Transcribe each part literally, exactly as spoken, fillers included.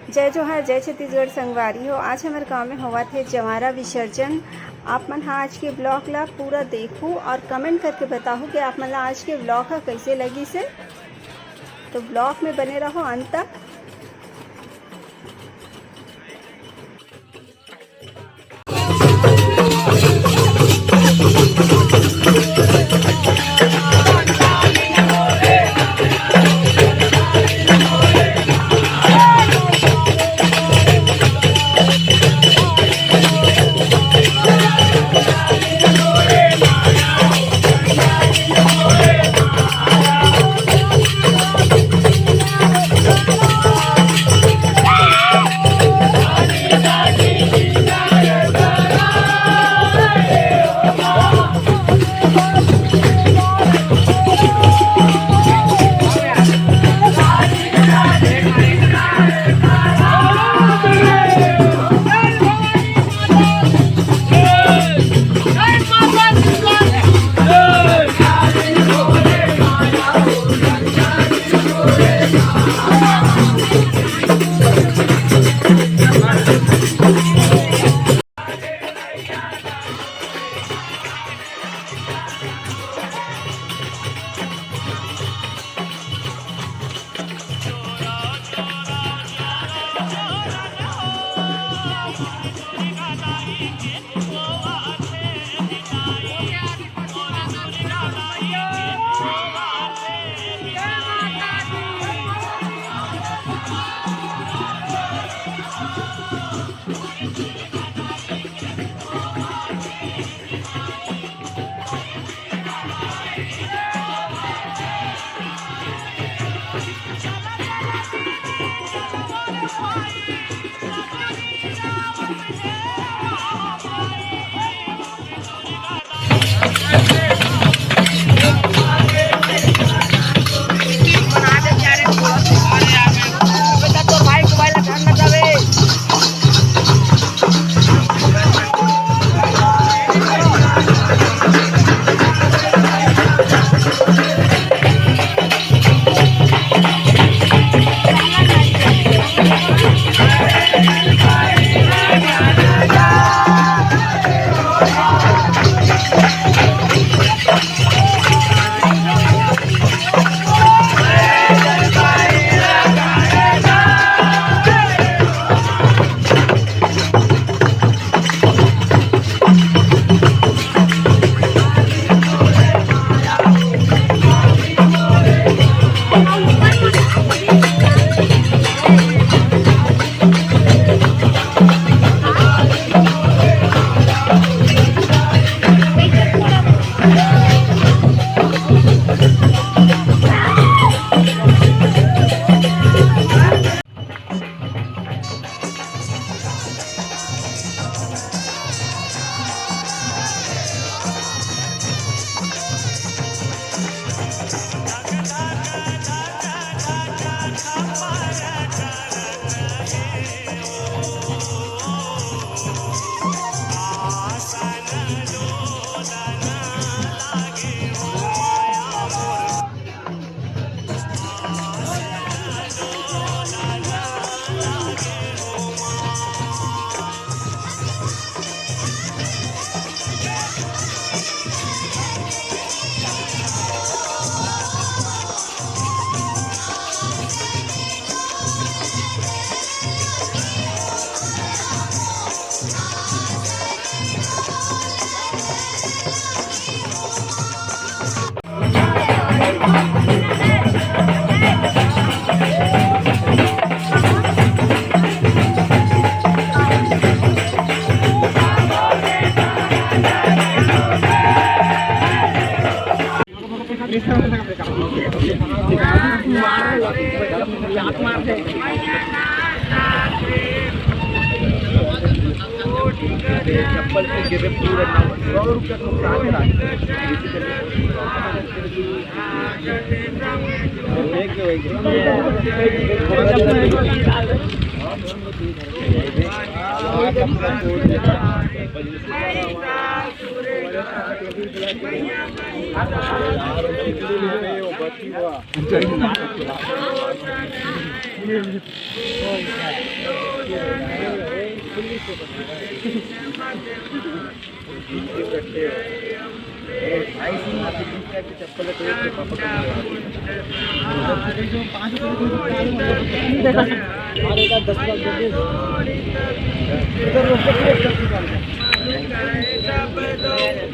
जय जोहार, जय छत्तीसगढ़ संगवारी हो। आज हमर गांव में होवत हे जवारा विसर्जन। आप मन हा आज के ब्लॉग ला पूरा देखू और कमेंट करके बताहू कि आप मन ला आज के ब्लॉग हा कैसे लगिस हे। तो ब्लॉग में बने रहो अंत तक।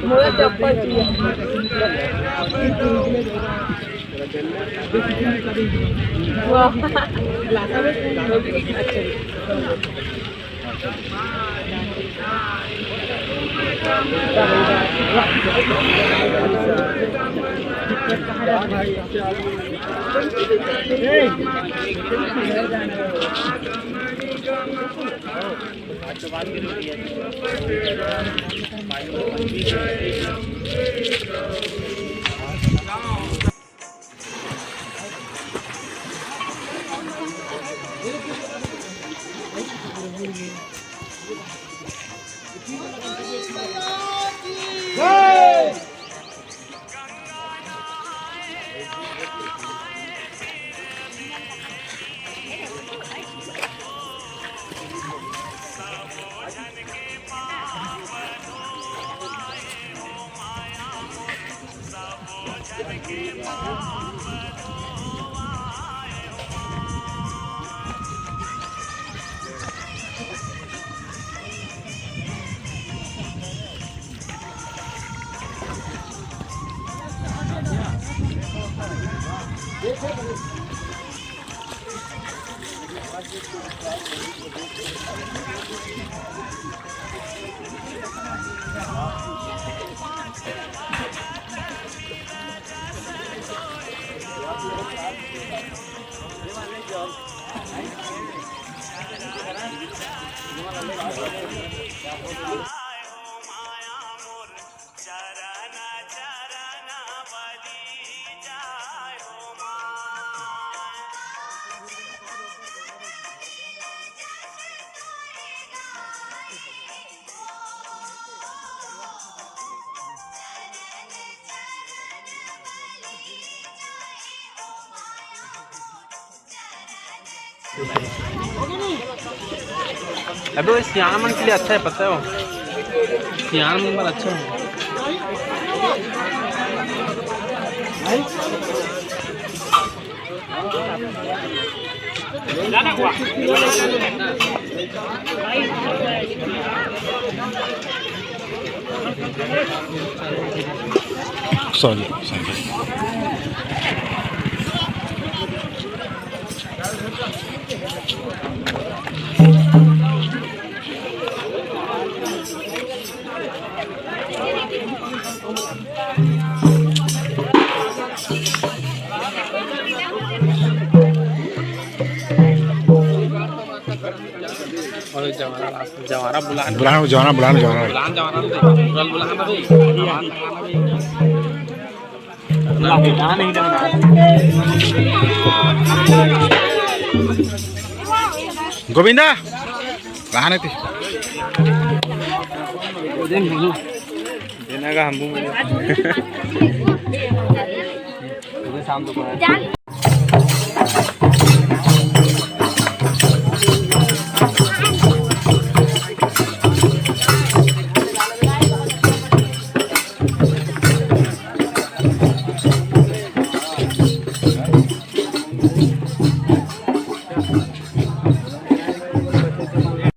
मोला चप्पल चाहिए। वाह। अबे वो सियान मन के लिए अच्छा है, पता है वो? सियान मन बर अच्छा है। Sorry, sorry. और जवाना लास्ट, जवाना बुलान। बुलान, जवाना, बुलान, जवाना। बुलान, जवाना रे। बुलान, बुलान रे। जवाना रे। गोविंदा, रहने ती। देना का हम। शाम को